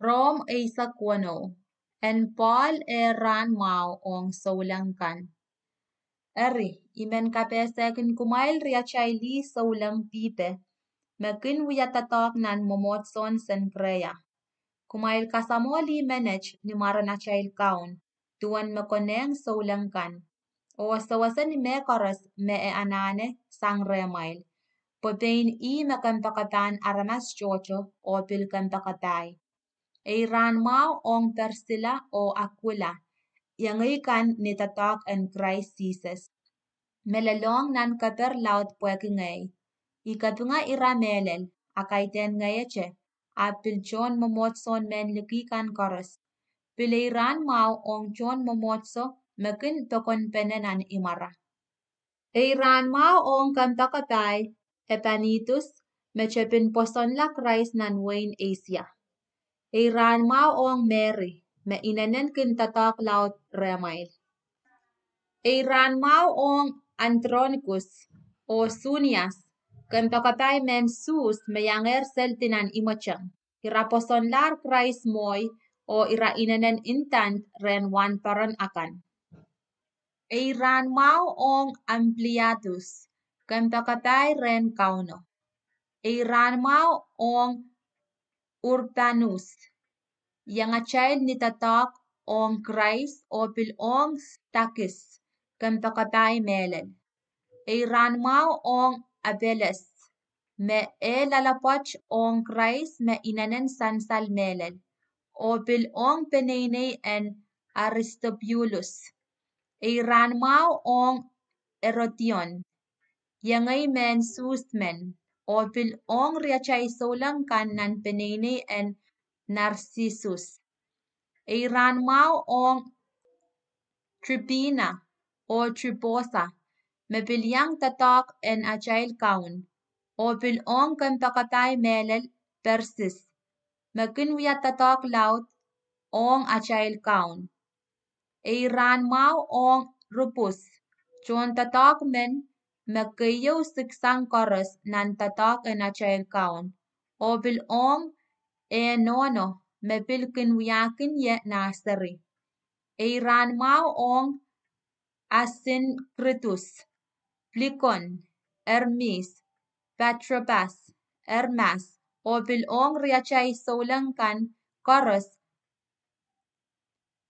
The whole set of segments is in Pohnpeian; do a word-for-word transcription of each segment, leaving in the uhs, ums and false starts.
Rom eisek weneu. En Pohl eh rahn mwahu ong souleng kan. Eri, I men kapehsekin kumwail riatail ih souleng pipe me kin wia doadoahk nan mwomwohdiso en Senkrea. Kumwail kasamwohl ih menet ni mwaren atail Kaun, duwen me konehng souleng kan, oh sewese ni mehkoaros me e anahne sang rehmwail, pwe pein ih me kompoakepahn aramas tohto oh pil kompoakepahi. Ei rahn mwahu ong Persila oh Akuila, iengei kan ni doadoahk en Krais Sises, me lelohng nan keper laud pwehki ngehi. I kapinga ira mehlel, a kaidehn ngehite, ahpw pil tohn mwomwohdiso en mehn liki kan koaros. Pil ei rahn mwahu ong tohn mwomwohdiso me kin pokonpene nan imwara. Ei rahn mwahu ong kompoakepahi Epanetus, me tepin pwosonla Krais nan wehin Eisia. Ei rahn mwahu ong Meri, me inenen kin doadoahk laud rehmwail. Ei rahn mwahu ong Andronikus oh Sunias, kompoakepahi mehn Suhs me iangehr seldi nan imweteng. Ira pwosonlahr Krais mwohi, oh ira inenen intand rehn wahnpoaron akan. Ei rahn mwahu ong Ampliatus, kompoakepahi rehn Kauno. Ei rahn mwahu ong Urbanus, iangatail ni doadoahk ong Krais, oh pil ong Stakis, kompoakepahi mehlel. Ei rahn mwahu ong Apeles, me eh loalopwoat ong Krais me inenen sansal mehlel, oh pil ong peneinei en Aristobulus. Ei rahn mwahu ong Herodion, iengei mehn Suhs men, oh pil ong riatail souleng kan nan peneinei en Narsisus. Ei rahn mwahu ong Tripina oh Triposa, me pil iang doadoahk en atail Kaun, oh pil ong kompoakepahi mehlel Persis, me kin wia doadoahk laud ong atail Kaun. Ei rahn mwahu ong Rupus, tohndoadoahk men, me keieu siksang koaros nan doadoahk en atail Kaun, oh pil ong eh nohno, me pil kin wiahkin ie nah seri. Ei rahn mwahu ong Asinkritus, Plikon, Ermis, Patrobas, Ermas, oh pil ong riatail souleng kan koaros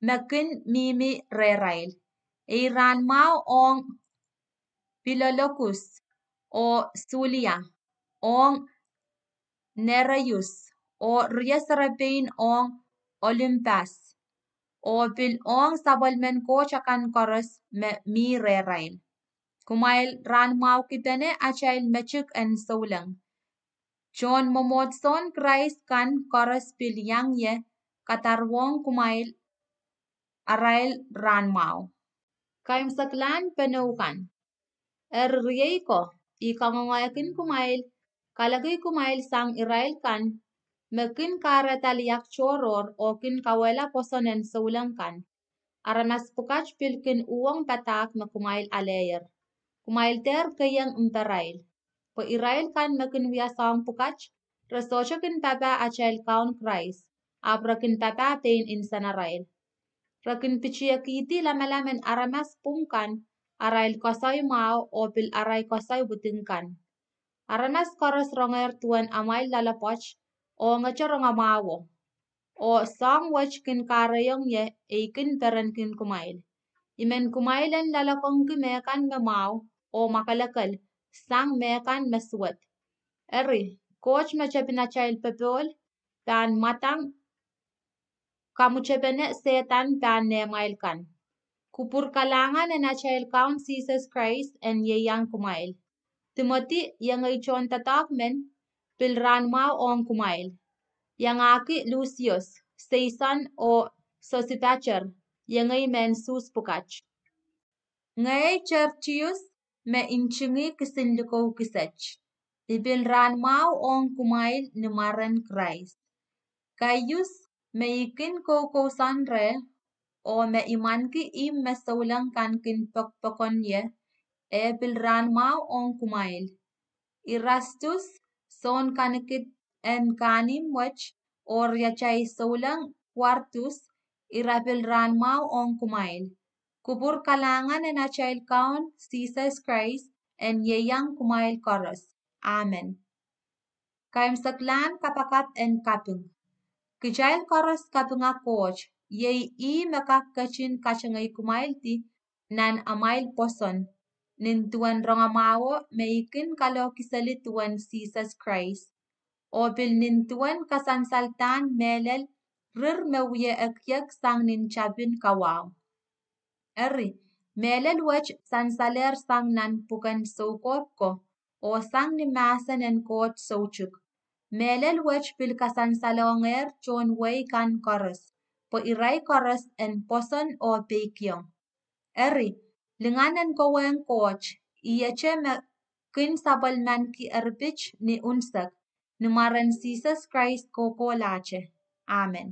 me kin mihmi rehrail. Ei rahn mwahu ong Pilologus oh Sulia, ong Nereius, oh rie serepein ong Olimpas, oh pil ong sapwellimen Koht akan koaros me mi rehrail. Kumwail rahn mwahukipene atail metik en souleng. Tohn mwomwohdisohn Krais kan koaros pil iang ie kadarohng kumwail arail rahn mwahu. Kaimwiseklahn peneu kan. Eri riei ko, I kangoangekin kumwail, kaleki kumwail sang irail kan me kin kahrehda liak tohrohr oh kin kauwehla pwoson en souleng kan. Aramas pwukat pil kin uhwong padahk me kumwail aleier. Kumwail dehr keieng mparail, pwe irail kan me kin wia soahng pwukat, re sohte kin papah atail Kaun Krais, ahpw re kin papah pein nsenarail. Re kin pitihekihdi lamalam en aramas pwung kan, arail koasoi mwahu oh pil arail koasoi widing kan. Aramas koaros rongehr duwen amwail loalopwoat, oh ngete rongamwahuo, oh soahng wet kin kahrehiong ie ei kin perenkin kumwail. I men kumwail en loalokongki mehkan me mwahu oh mwakelekel sang mehkan me suwed. Eri, Koht me tepin atail popohl pahn mwadang kamwutepene Sehdan pahn nehmwail kan. Kupwur kalahngan en atail Kaun Sises Krais en ieiang kumwail. Timothy, iengei tohndoadoahk men, pil rahn mwahu ong kumwail. Iangahki Lusius, Seison, oh Sosipater, iengei mehn Suhs pwukat. Ngehi Tertius, me ntingih kisinlikou kiset, I pil rahn mwahu ong kumwail ni mwaren Krais. Gaius, me I kin koukousoan reh, oh me imwanki ihmw me souleng kan kin pokpokon ie, e pil rahn mwahu ong kumwail. Erastus, soun kanikid en kahnimw wet, oh riatail souleng Kuartus, ira pil rahn mwahu ong kumwail. Kupwur kalahngan en atail Kaun Sises Krais en ieiang kumwail koaros. Amen. Kaimwiseklahn kapakap en kaping. Kitail koaros kapinga Koht, iei ih me kak ketin katengei kumwaildi nan amwail pwoson, nin duwen rongamwahuo me I kin kalohkiseli duwen Sises Krais, oh pil nin duwen kasansaldan mehlel rir me wie ekiek sang nin tapin kawahu. Eri, mehlel wet sansalehr sang nan pwuken soukohp ko, oh sang ni mahsen en Koht soutuk. Mehlel wet pil kasansalongehr tohn wehi kan koaros, pwe irail koaros en pwoson oh peikiong. Eri, lingan en kowehng Koht, ihte me kin sapwellimaniki eripit ni unsek, ni mwaren Sises Krais kohkohlahte. Amen.